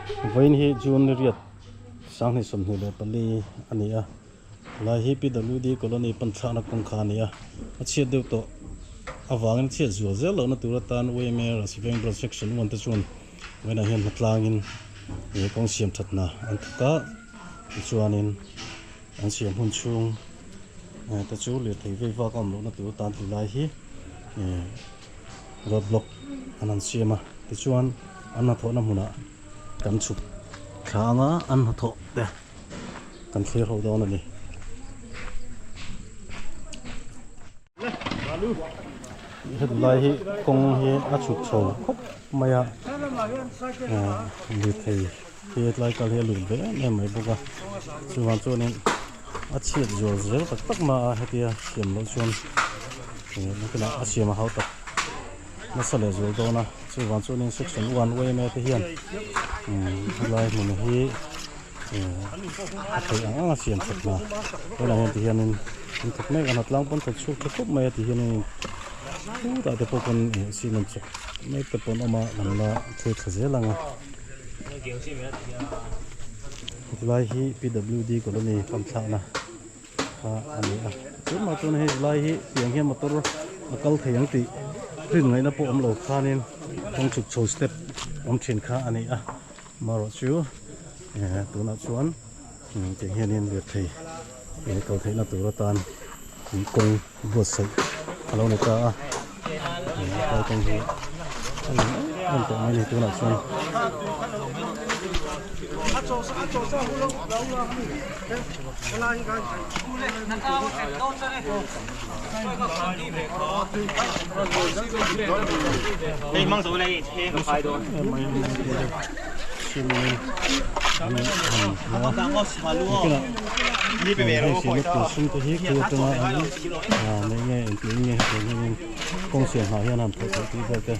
Vawiin hi June ni riat sanghnih 24 a ni a, helai hi PWD colony pan thlakna kawngkha a ni a, a chhiat deuh tawh avangin chhiat zual zel lohna tur atan YMA Rasi Veng Branch Section 1 te chuan vawiinah hian hnatlangin ih kawng siam thatna an thawk a, tichuanin an siam hun chhung te chu lirthei vei vak a awm lohna tur atan ti lai hi ih road block an han siam a tichuan an hnathawhna hmunah kan chhuk thla anga an hnathawh te kan thlir ho dawn a ni. Heti lai hi kawng hi a chhuk chho khawp mai a lirthei hi hetlai kal hi a lut ve em em mai bawk a chuvang chuanin a chhiat zual zel tak tak mai a hetia siam loh chuan ih a siam a hau tak nasa leh zual dawn a chuvang chuanin section one yma te hian helai hmun hi a theih ang ang a siam that hna tunah hian tihianin an thawk mek a hnatlang pawn thawk chhuak tha khawp mai a tihianin khutah te pawh pawn ih cement chawk mek te pawh an awm a an la thlir thla zel ang a hetilai hi pwd colony fan thlakna kha a ni a tunah chuan hei lai hi tiang hian motor a kal thei ang tih rin ngaihna pawh awm lo khanin kawng chhuk chho step awm thin kha a ni a marawh chu eh tunah chuan tiang hianin lirthei eh kal theihna tur atan kawng buatsaih a lo ni ta a helai kawng hi a lang em em tawh mai a ni tunah chuan. Kawng siam hnah hian han thawh theih tih vel te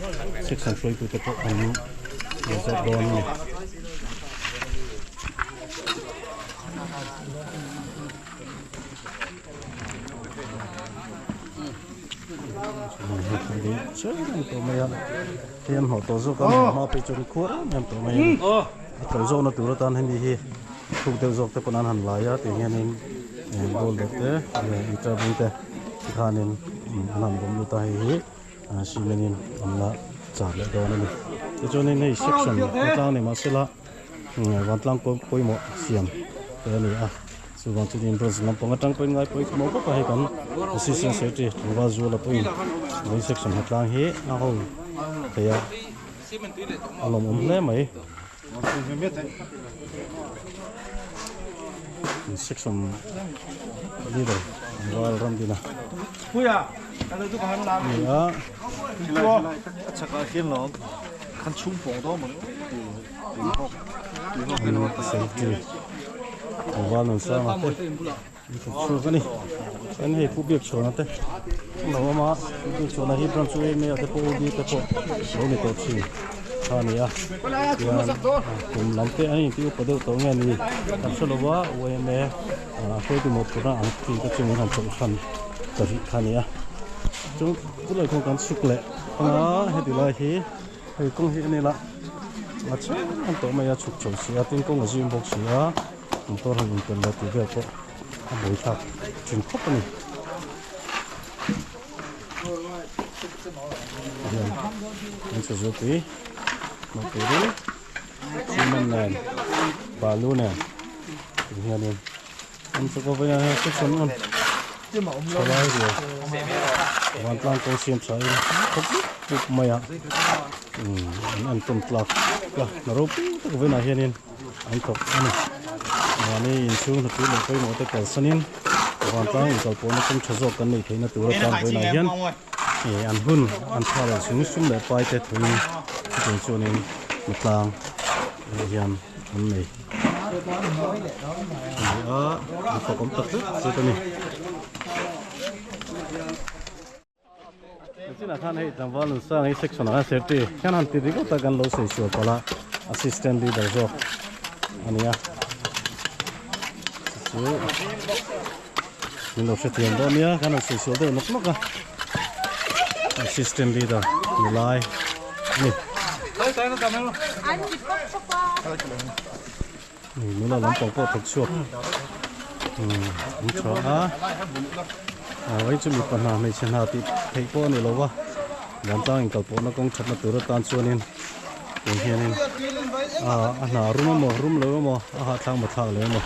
section hruaitu te pawh an zawt dawn a ni. Hei an hnawh tawh zawk a hma phei chuan khuar em em tawh mai a ni a tlo zawkna tur atan hemi hi thuk deuh zawk te pawn an han lai a tiang hianin boulder te leh itar bung te tikhanin an han bawm lut a hei hi cement in an la char leh dawn a ni tichuanin hei section tlang ni mahsela Vantlang pawimawh siam te a ni a, chuvang chuan bronze lampang atang pawhin ngai pawimawh bawk a hei kan assistant secretary Tlangval Zuala pawhin vawiin section hnatlang hi a ho thei a, a lawmawm hle mai. Section leader Tlangval Ramdina a ni a. Tlangval nun sanga te an thawk chhuak a ni chuan hei pu biak chhuahna te an lo awm a pu biak chhuahna hi branch chu ema te pawh UB te pawh lo ni tawh thin kha a ni a tichuan kum lam te an inti upa deuh tawh nge ni kan hre lo va yma hruaitu mawhphurhna ang chi te chu min han chawlh hran ta rih kha a ni a chu chulai kawng kan chhuk leh anga heti lai hi. Hei kawng hi en ila a chheng an tawh mai a chhuk chho si a tin kawng a zim bawk si a motor han inpelh leh tih vel pawh a buai thlak thin khawp a ni. Hian an chhe zualpui hmuh turin cement nen balu nen tih hianin an chawk a vawiin ah hian section on thalai riau vantlang kawng siam tha in khawp mup mup mai a umm an en tawn tlak a hna ropui tak vawiin ah hianin an thawk a ni mahni inchhung hnapui leh pawimawh te kalsanin vantlang inkalpawhna kawng tha zawk kan neih theihna tur atan vawiin ah hian ih an hun an tha leh chung sum leh pai te thuin chutiang chuanin hmatlang hian an nei. Ani a an fak awm tak zet zet a ni. Chinah khan hei tlangval nun sang hi section ah khan safety hian han ti ringawt a kan lo sawi sual palh a assistant leader zawk a ni a chu min lo hrethiam dawn nia kan han sawi sual deuh nawk nawk a assistant leader ni lai a ni. Hei nula lampang pawh thawk chhuak an tha a ah hei chu mipa hna hmeichhe hna tih theih pawh a ni lo va vantlang in kalpawhna kawng thatna tur atan chuanin tun hianin ah a hna rum emaw rum lo emaw a hahthlak maw thlak lo emaw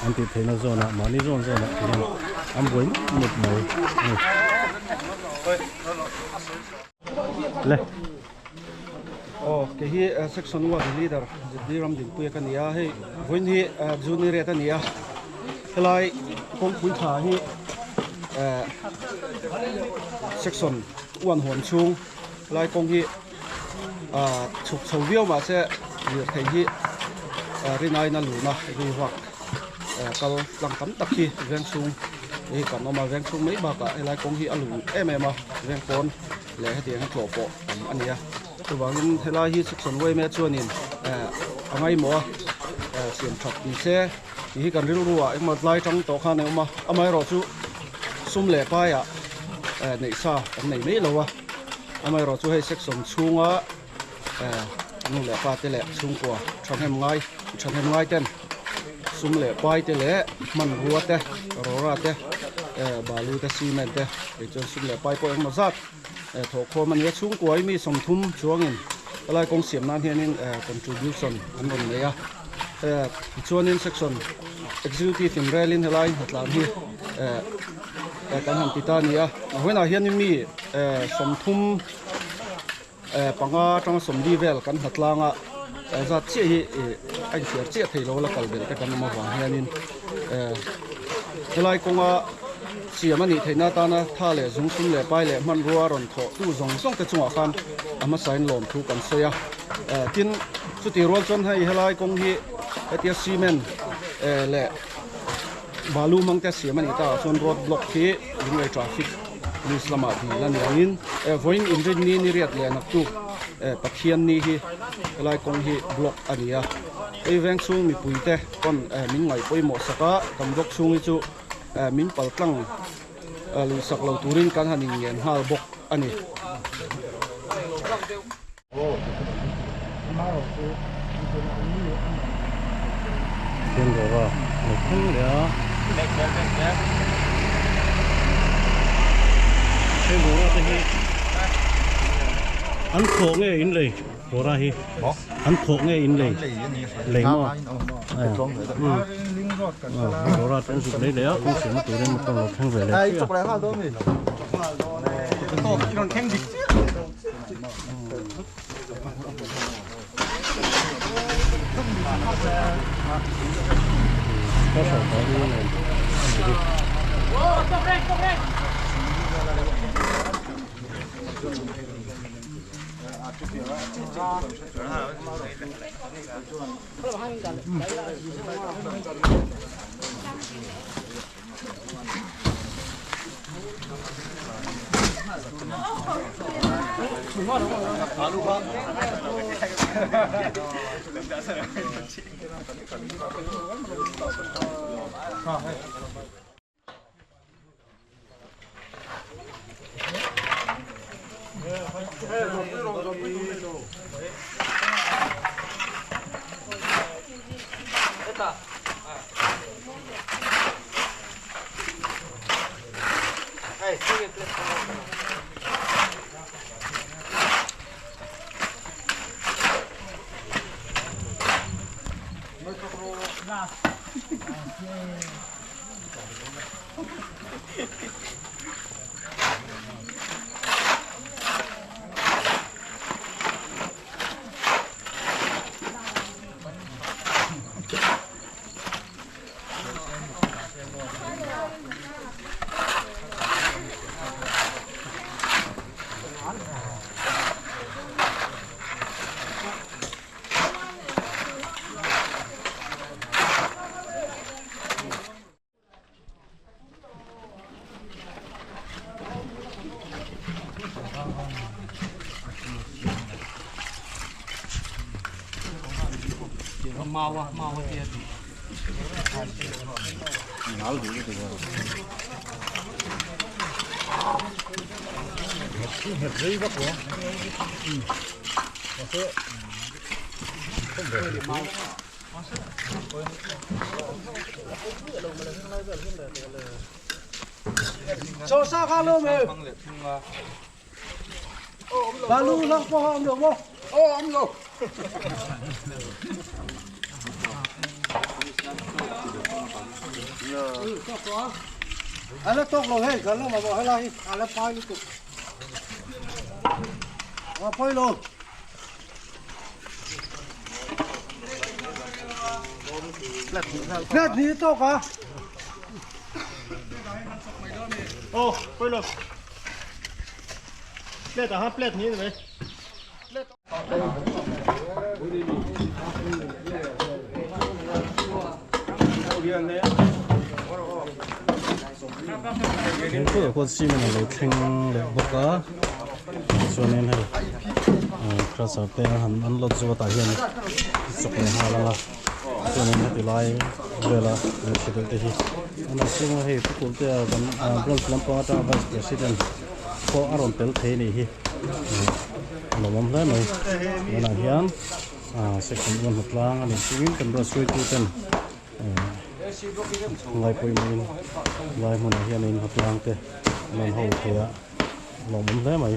an tih theihna zawnah mahni zawn zawnah ti hian an buai mup mup mai a ni. Le. Aw kei hi section one leader ZD Ramdinpuia ka ni a hei vawiin hi June riat a ni a helai kawngpui tha hi section one huam chhung helai kawng hi chhuk chho viau mahse lirthei hi rinaiin a lun a ri vak kal tlang tam tak hi veng chhung hi kan awm a veng chhung mai bakah helai kawng hi a lun em em a veng pawn leh hetiang hi tlawh pawh tam a ni a chuvangin helai hi section yma chuanin a ngaimawh a siam that ni se tih hi kan rilru ah engmah tlai tang tawh khan a awm a amaherawhchu sum leh paiah neih sa kan nei mai lo a amaherawhchu hei section chhunga nu leh pa te leh chhungkua thahnem ngai thahnem ngai ten sum leh pai te leh hmanrua te rawra te balu te cement te kei chuan sum leh pai pawh engemaw zat thawhkhawm a ni a chhungkua hi mi 30 chuangin helai kawng siam nan hianin contribution an rawn nei a tichuanin section executive in relin helai hnatlan hi kan han ti ta a ni a a vawiinah hianin mi 30 panga atanga 40 vel kan hna tlang a zat chiah hi a inchhiar chiah thei lo la kal belh te kan awm avang hianin helai kawnga siam a nih theihna atana tha leh zung sum leh pai leh hmanrua rawn thawh tu zawng zawng te chungah khan a hmasain lawm thu kan sawi a tin chutih rual chuan hei helai kawng hi hetia cement leh balu hmang te siam a nih takah chuan road block hi Lunglei traffic police lamah dil a ni angin vawiin inrinni ni riat leh naktuk Pathian ni hi helai kawng hi block a ni a hei veng chhung mipui te pawn min ngaih pawimawh sak a kan block chhung hi chu min pal tlang lui sak lo turin kan han inngen nghal bawk a ni. Hian rawra lo thleng leh a. Heng rawra te hi an thawh nge in lei rawra hi an thawh nge in lei lei maw rawra te an zuk lei leh a kawng siamna turin motor lo thleng ve leh chiah a. khawp ve thei chu. Thingpui ah khuan cement a lo thleng leh bawk a chuanin hei crusher te an han unload zawt ah hian chawk leh nghal ang a chuanin heti lai vela lehkha deuh te hi an lo siam a hei pu kulh te ah kan branch lampang atanga vice president pawh a rawn tel thei a nih hi a lawmawm hle mai tunah hian section uan hnatlang a nih chungin kan ruat hruaitu ten ngai pawimawhin lai hmunah hianin hnatlang te an rawn ho thei a a lawmawm hle mai.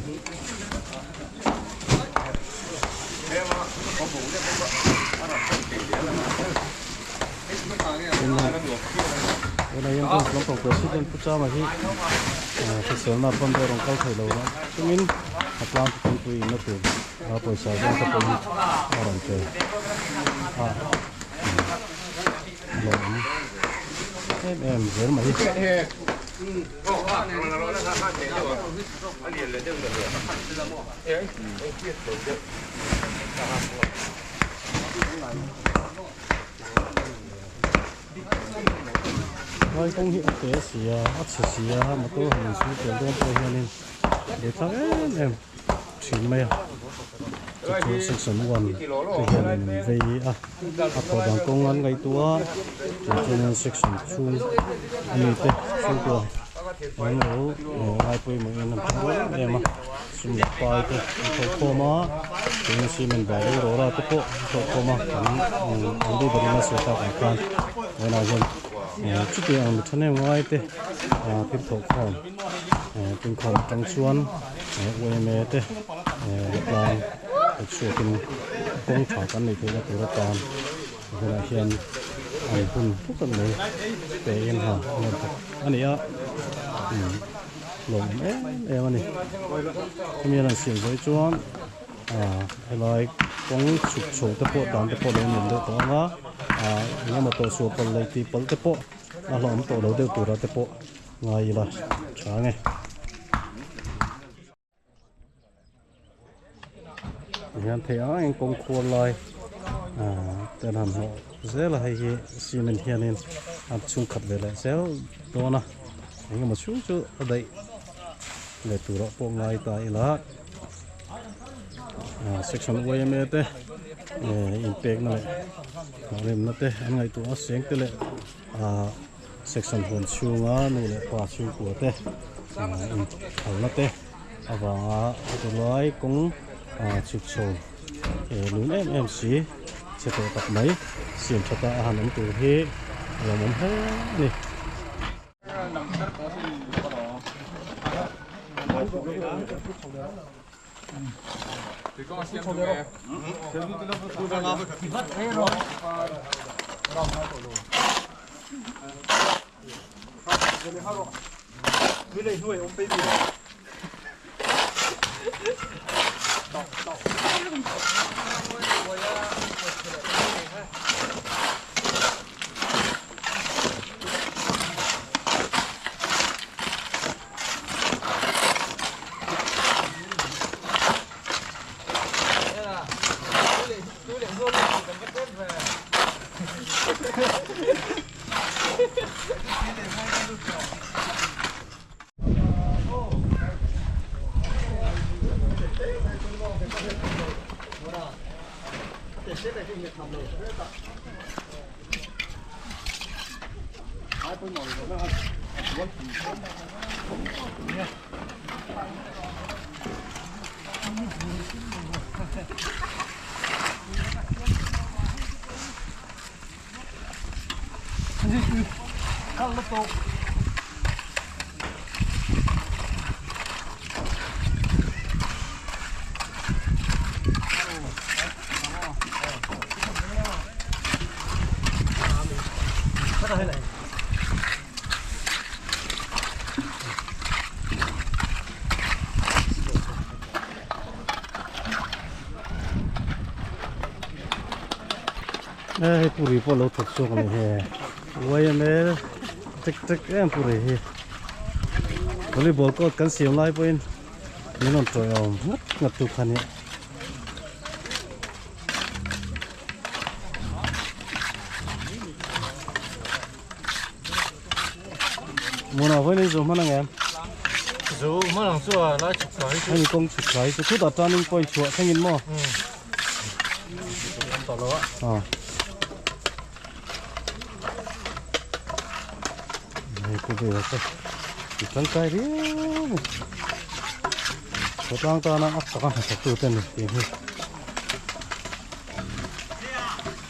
Tunah hian branch lampang president Pu Chama hi hriselna pawn te rawn kal thei lo a chungin a tlang te thingpui inna tur a pawisa zawng te pawhin a rawn pe a lawm em em zel mai. Lai kawng hi a te si a, a chhe si a, motor han inchhung tel dawn pawh hianin buaithlak em em thin mai a. Chu chu section one te hianin an vei a, a thawh dan kawng an ngaihtuah a, chu chuanin section chhung ami te chhungkua an lo ngai pawimawh in an phur em em a. Sum leh pai te an thawh khawm a, tin cement balu rawra te pawh an thawh khawm a, kan an leader in a sawi tak ang khan vawiinah hian chutiang ang mi thahnem ngai te thil thawh khawm tinkhawm atang chuan yma te tlang chhuakin kawng tha kan neih theihna tur atan vawiinah hian an hun hlu tak mai pe in ha an rawn thawk a ni a. Lawm em em a ni hemi an siam zawih chuan ah helai kawng chhuk chho te pawh dan te pawh lo nuam deuh tawh ang a ah eng emaw tawh sual palh leh tih palh te pawh a hlauhawm tawh lo deuh tura te pawh ngai ila tha ang e. Hian thei ang ang kawng khuar lai ah te an han hnawh zel a hei hi cement hianin a chhungkhat ve leh zel dawn a eng emaw chhung chu a daih leh turah pawh ngai ta ila ah section yma te eh inpekna leh hnawhremna te an ngaihtuah a seng te leh ah section huan chhunga nu leh pa chhungkua te ah inphalna te. Avanga chulai kawng chhuk chho lun em em si chhe tawh tak mai siam tha ta a han awm tur hi a lo awm hle a ni. Kal lutuk. Hei puri pawh lo thawk chhuak a ni he YML tek tek em puri hi volleyball court kan siam lai pawhin min rawn tawih awm ngat ngat tu kha nia. Muna vawiin in zu hman ang em? Zu hman ang chu a lai chhuk thlai chu. Hemi kawng chhuk thlai chu khutah turning point chhuah thlengin maw? An tawh lo a. Aw. Hei ku bela chu i tangkai riau a ni. Khawtlang tana a taka hnathawk tu te ni tih hi.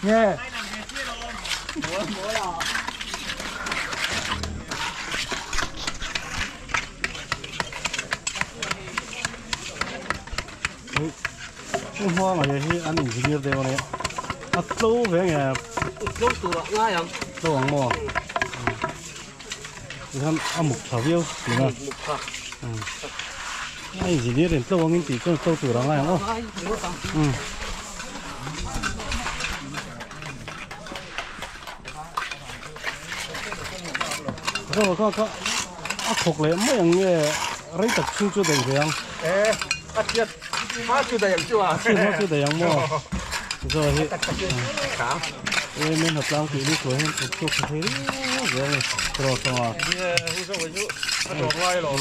Nge. Hei hmuang a hi an engineer deuh a nia a tlo ve nge tlo tur ah ngai ang tlo ang maw tihian a muk tha viau tih a muk tha a engineer in tlo angin tih chuan tlo tur ah ngai ang aw Kha kha a thawk leh mai ang nge rei tak chhung chu daih ve ang. E a chiat hma chu daih ang chu a. Chiat hma chu daih ang maw. Zaw hi. E men ha tlang tih ni chuan hian thawk chhuak tha thei riau riau a ni. Tiraw tawng a. E hu zawk hi chu a tawng ngai lo.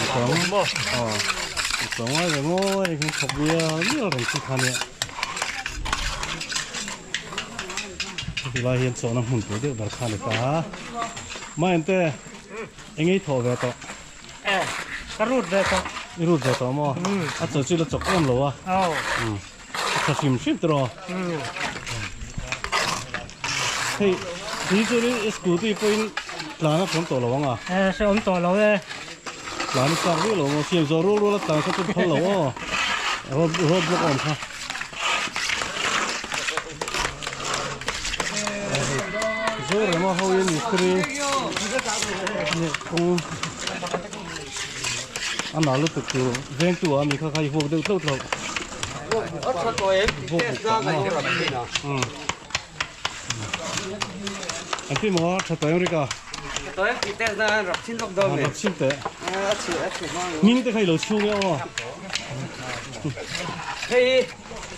A tawng maw. Aw a tawng ngai ve maw hei hian thawk mial mial reng chi kha nia. Heti lai hian chawhna hmun pui deuh ber kha a ni ta a. Maente eng ei thawh ve tawh? E, ka rut ve tawh. I rut ve tawh maw? A chaw chu la chawk em lo a. Aw. A tha hrim hrim tawh rawh. Hei, ni chuanin i scooty pawhin tlan a hawm tawh lo ang a? E, hrehawm tawh lo e. Tlan i chak viau lo maw? Siam zawh rual rual a tlan kha chu phal lo aw. Road road block a awm kha. Zorema ho hi mistri ni kawng a nal lutuk tur vengtu ah mi kha kha i vuak deuh tlo tlo. Vuak buk tak maw? Engtin maw tha tawh em Rika? Tha tawh em tih test na rap chin lawk dawn Rap chin teh. A chhi a chhi hma ang. Hming te kha i lo chhung e aw. Hei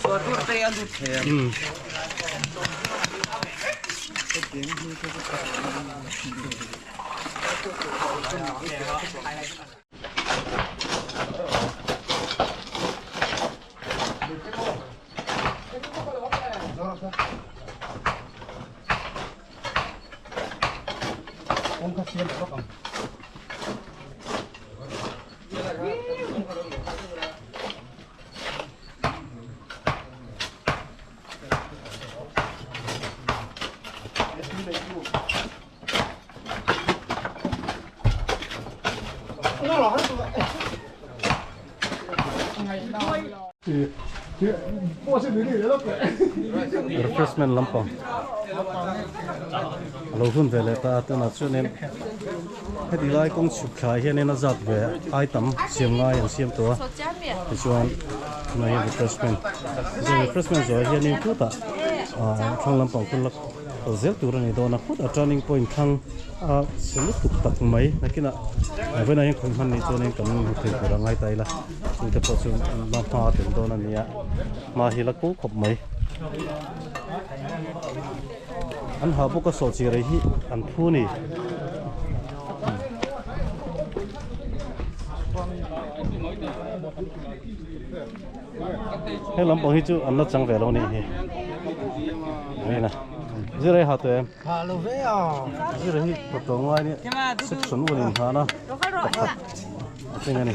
suah tur te a lut thei ang. Refreshment lampang a lo hun ve leh ta a tunah chuanin heti lai kawng chhuk thlai hianin a zat ve ai tam siam ngai an siam tawh a tichuan tunah hian refreshment refreshment zawh ah hianin khutah ah thlang lampang hun la kal zel tur a ni dawn a khutah turning point thlang a chhe lutuk tak mai nakinah vawiinah hian khawih hman nih chuanin kan hmu thei tur a ngai ta ila chungte pawh chu la hma a tel dawn a ni a hma hi la ko khawp mai an ha bawk a sawh chi rei hi an phu a ni. He lampang hi chu an la chang ve lo nih hi Rina zira i ha tawh em Ha lo ve a zira hi kawt lo ngai nia section u in hlan a pakhat a tling a ni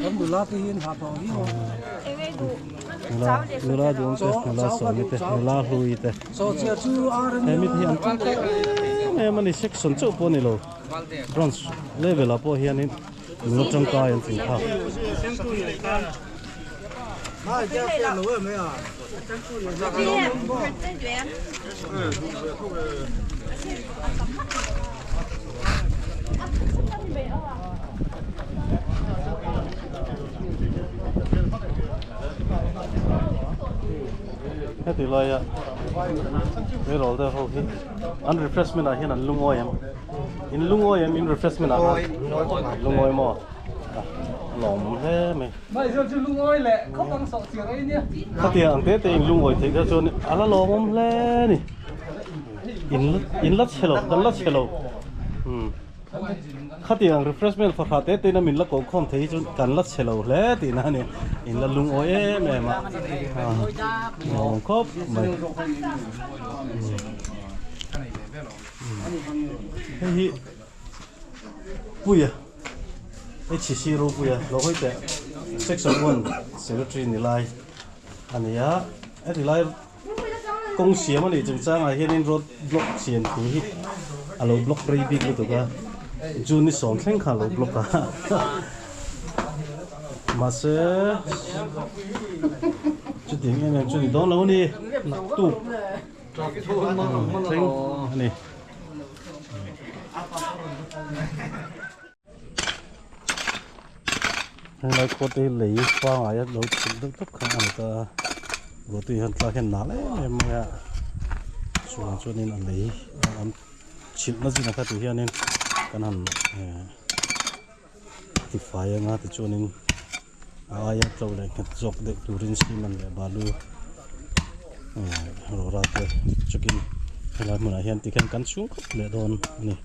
Kan nula te hian ha tawh viau a. Nula nula duang te nula sawmi te nula hlui te he mi te hi an tangkai em em a ni section chauh pawh a ni lo branch level ah pawh hianin nula tangkai an tling phak. Heti laia tleirawl deuh ho hi an refreshment ah hian an lungawi em in lungawi em in refreshment ah khan lungawi maw a lawm hle mai khatiang ang te te in lungawi theih kha chuan a la lawmawm hle a ni in in la chhe lo kan la chhe lo umm. Khatiang refreshment fahra te te in a min la koh khawm thei hi chu kan la chhe lo hle tihna a ni. In la lungawi em em a, nuam khawp mai. Hei hi Puia, HCC Ropuia lo hawi teh Section 1 Secretary ni lai a ni a, heti lai Kawng siam a nih chungchangah hianin road block siam thu hi a lo block rei bik lutuk a, June ni sawm thleng kha a lo block a mahse chutiang em em chu ni dawn lo a ni naktuk thleng a ni. Helai khua te hi lei pangai a lo chhuk deuh tawp kha a ni ta a ruahtui hian tlak hian nal em em mai a chuvang chuanin a lei an chhilhna zinga kha ti hianin kan han eh tifai anga tichuanin a aia tlo leh nghet zawk deuh turin cement leh balu eh rawra te chukin helai hmunah hian tikhian kan chhung khawp leh dawn a ni.